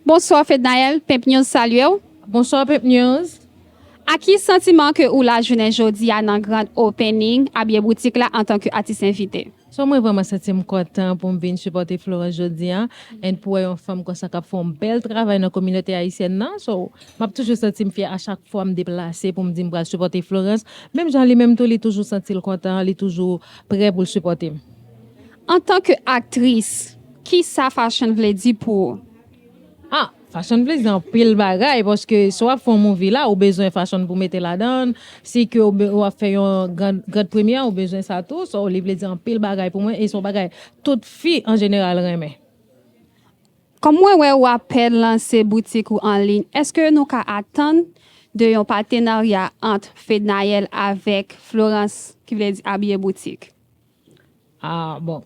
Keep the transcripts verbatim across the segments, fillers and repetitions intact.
Bonswa Fednaelle, Pimp News salye w. Bonswa Pimp News. A ki santiman ke ou la jounen jodi a nan grand opening Abiye Boutique la antanke atis envite? So mwen vrèman santi m kontan pou m vin sipòte Florence jodi a, and pou wè yon fanm konsa k ap fè yon bèl travay nan kominote ayisyèn nan. So m ap toujou santi m fyè a chak fwa m deplase pou m di m pral sipòte Florence. Menm jan li menm tou, li toujou santi l kontan, li toujou prè pou l sipòte m. Antanke aktris, ki sa fashion vle di pou ou? Ah, fashion vle di anpil bagay, paske si w ap fè yon movie la, ou bezwen fashion pou mete ladan l. Si ke w be- w ap fè yon grand, grand première, ou bezwen sa tou. So li vle di anpil bagay pou mwen, e se yon bagay tout fi an jeneral renmen. Kòm mwen wè ou apèn lanse boutik ou an liy, èske nou ka atann de yon patenarya ant Fednaelle avèk Florence, ki vle di Abiye Boutique? Ah, bon.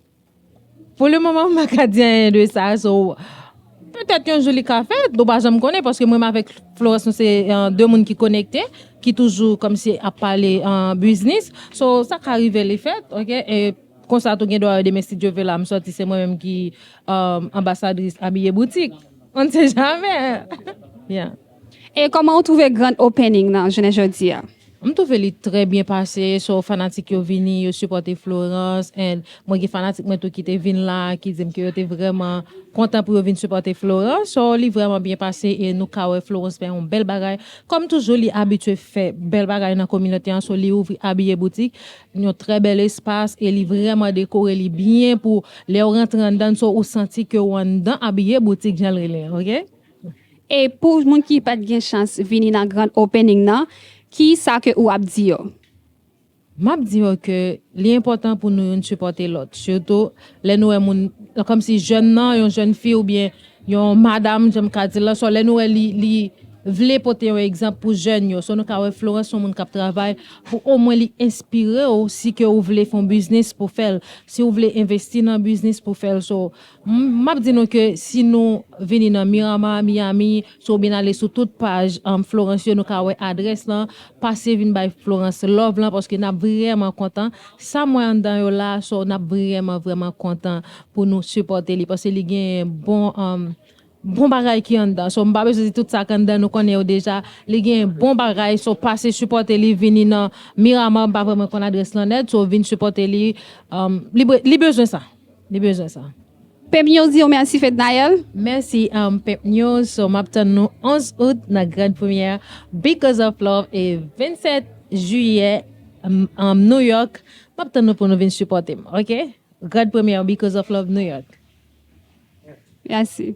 Pou le moman, m pa ka di anyen de sa. So, petèt yon jou li ka fèt, nou pa janm konnen, paske mwen avèk Florence, nou se euh, de moun ki konekte, ki toujou kòmsi ap pale euh, biznis. So, sa ka rive li fèt, ok? E konsa tou gen dwa demen si Dye vle la, m sòti, se mwen menm ki euh, anbasadris Abiye Boutique. On ne sait jamais. Yeah. E kòman ou twouve grand opening nan jounen jodi a? M twouve li trè byen pase, so fanatik yo vini, yo sipòte Florence, and mwen gen fanatik mwen tou ki te vin la, ki di m ke yo te vrèman kontan pou yo vin sipòte Florence, so li vrèman byen pase e nou ka wè Florence fè yon bèl bagay. Kòm toujou, li abitye fè bèl bagay nan kominote an, so li ouvri Abiye Boutique, yon trè bèl espas, e li vrèman dekore li byen pou lè w rantre anndan, so ou santi ke w anndan Abiye Boutique jan l rele, ok? E pou moun ki pa t gen chans vini nan grand opening nan, ki sa ke ou ap di yo? M ap di yo ke li enpòtan pou nou youn sipòte lòt, sitou lè nou wè moun, kòmsi jèn nan, yon jèn fi oubyen yon madanm, jan m ka di l la, so lè nou wè li, li vle pote yon egzanp pou jèn yo. So nou ka wè Florence se yon moun k ap travay pou omwen li enspire w si ke ou vle fè yon biznis pou fè l, si ou vle envesti nan biznis pou fè l. So m m ap di nou ke si nou vini nan Miramar, Miami, so oubyen n ale sou tout paj um, Florence yo, nou ka wè adrès lan, pase vin bay Florence love lan, paske n ap vrèman kontan. Sa m wè anndan yo la, so n ap vrèman, vrèman kontan pou nou sipòte li, paske li gen bon, um, bon bagay ki anndan. So m pa bezwen di tout sa k anndan, nou konnen yo deja. Li gen bon bagay, so pase sipòte li, vini nan Miramar, m pa vrèman konn adrès lan nèt, so vin sipòte li, um, li, be- li bezwen sa. Li bezwen sa. Pimp News di w mèsi Fednaelle. Mèsi um, Pimp News. So, m ap tann nou onz out nan grand premyè Because of Love e vennsèt jiyè um, um, New York. M ap tann nou pou nou vin sipòte m, ok? Grand premyè Because of Love New York. Mèsi.